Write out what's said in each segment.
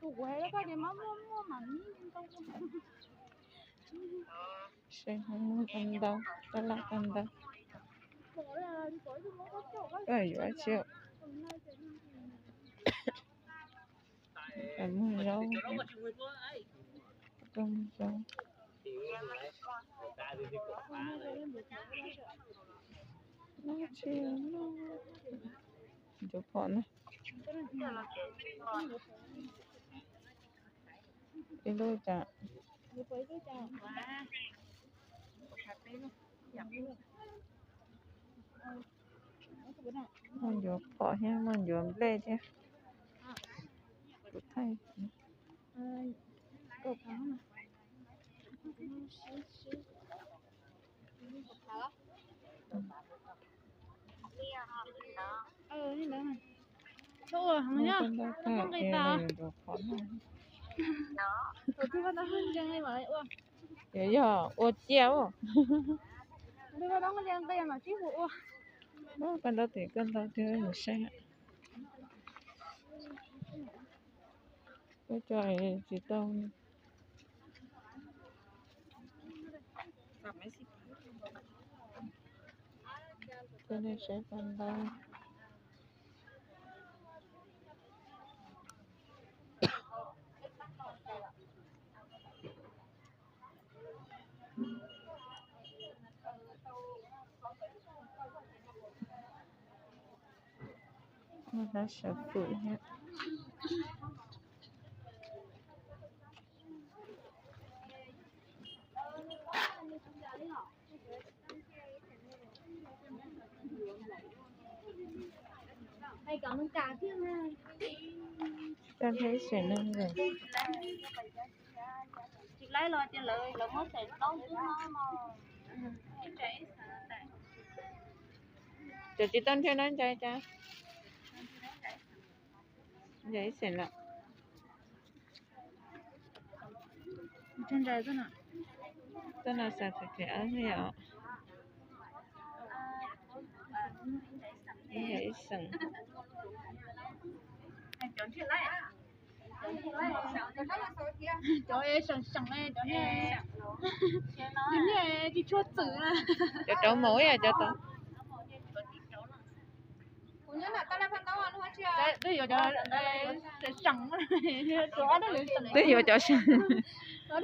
Tus kuv hais rau koj tias maj muaj muaj mam li ntau. Saib muaj tau ntau, tab laj tau ntau. Koj yuav dab tsi? Muag zaub, koj muag zaub. Ncuav phom na. Ib lub cas? Muaj ncuav phom thiab muaj ncuav nplej thiab. Kuv thaij. Txhob ua heev na, txhob nqis tas. Tus twg paj ntaub ntsees li mam ua. Yog ua cia. Tus twg paj ntaub ntsees nqis mas sib hu ua. Paj ntaub tim koj ntau thiab mus saib. Ua cov tsis tau. Coj nej saib paj ntaub. Muaj hlab sawv fwm thiab. Coj hleb xeem neeg. Tsis laib los ces lawv muab xeem plaub xwb no. Cov tsis tau nrhiav no ntsais cas? Ntsais ib xeem lawm. Tuaj no xav txog kev awb thiab yom. Ib xeem. Cov seem seem, cov niag tsis tshua txwm na. Cov rauv maum ib yam cov tod. Twb yuav cov seem, twb yuav cov seem, cov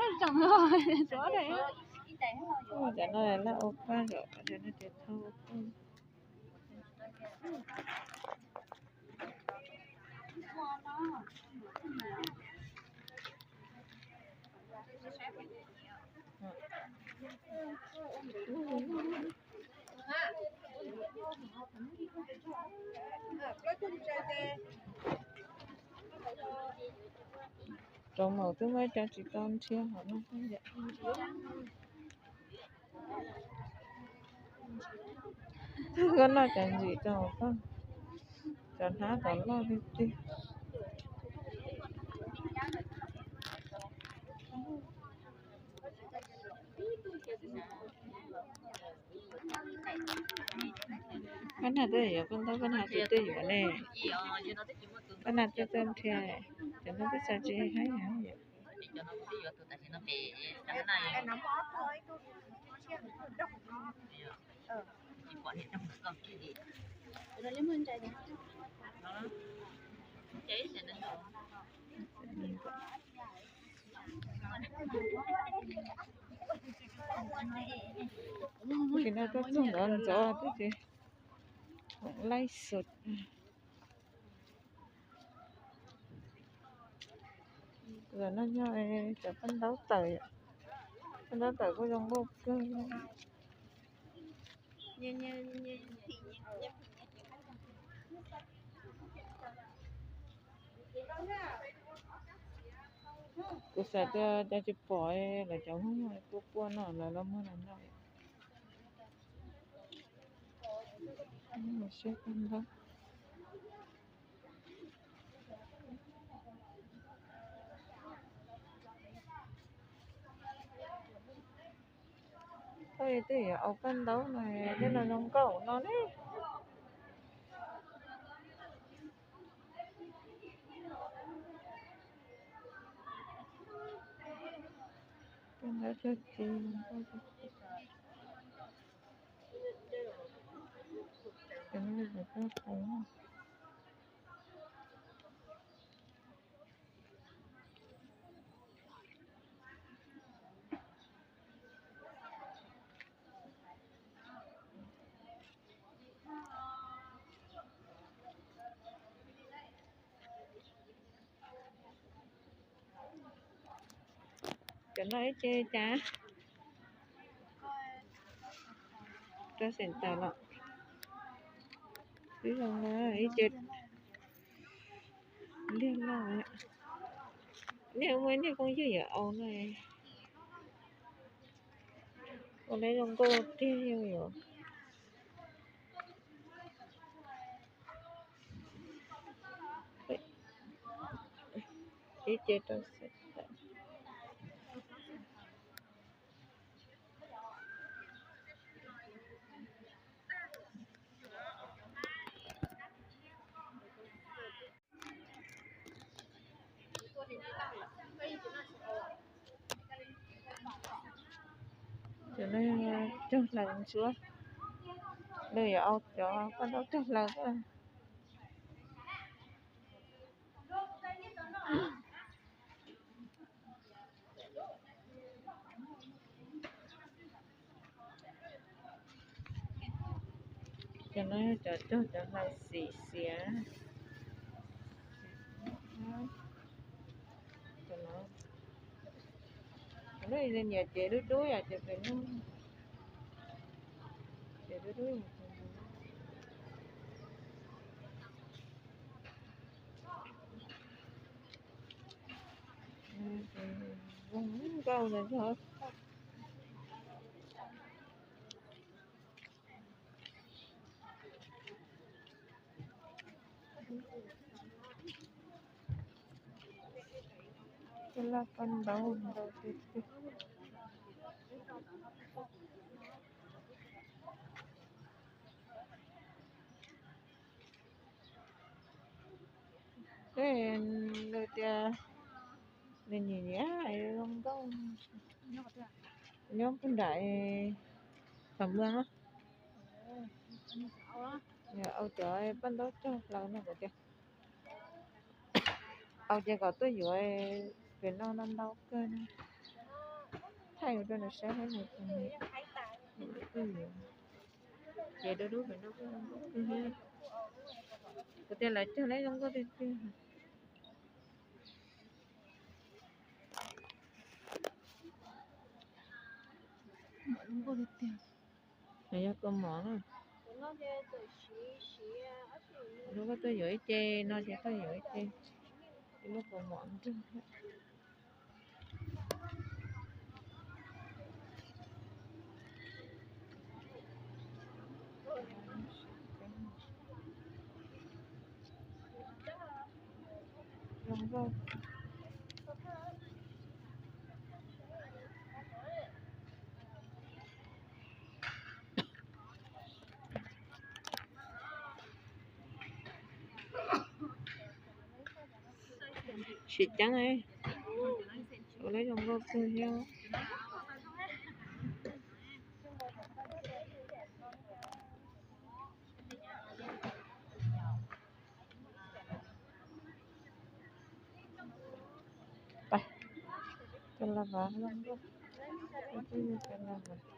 no laj ua paj zom, cov no ces thauj ua paj. Rauv maum twb muaj ib co tsis tau nrhiav hauv no. Koj noj cov ntsim rau hauv koj, cov hnab tom loj tiag tiag. Paj nag twb yuav koj ntaub, paj nag twb yuav ne. Paj nag twb txawj nrhiav, cov no twb xav tsis hab yam. Tsis no tuaj txog ntawd ntxov twb tsis laib xwm. Lawm no yog cov paj ntaub tawm, paj ntaub tawm kuj zoo nkauj kawg. Kuv xav tias cov tsis pom lawv cov muag muag puaj puaj no lawv los muag los noj. Siab paj ntaub. Thaum twg yuav ua paj ntaub no, tej no zoo nkauj no ne. Lawv cog tsis, cov no yog cov cog qees. Cov no ib ce cas rau xeem tawm los. Twb zoo na, ib ce liag loj. Nej muaj niag phooj ywg yuav au no, ua lawv zoo nkauj tiag yog yuav. Ib ce rau xeem tawm. Cov no cog hlaws ntsuab, nws yuav au cov paj ntaub cog hlaws. Cov no yog cov cog cov hlaws xim xiav. Cov no, cov no nyiam ces dub dub yom, ces pem no ces dub dub. Zoo nkauj ntag yog. Tej laj paj ntaub ntau tiag tiag. Tej nws tias nws nyiam nyiam zoo nkauj nyob puag nram Xam Muas, au cov paj ntaub cog hlaws no kuv tias. Au ces kom tuaj yuav, pem no ntau ntau kawg. Thaij rau nws saib thiab nws, tuaj yuav. Ces dub dub pem no kuj zoo nkauj kawg thiab. Kuv tias lawv cog lawv zoo nkauj tiag tiag. Zoo nkauj tiag tiag. Nws yog kaus mom na. Lub koj tuaj yuav ib ce no ces koj yuav ib ce, ib lub kaus mom nrog. Zoo nkauj. Siv ceeb, ua lawv zoo nkauj kawg thiab. Cov laj vas zoo nkauj, cov laj vas.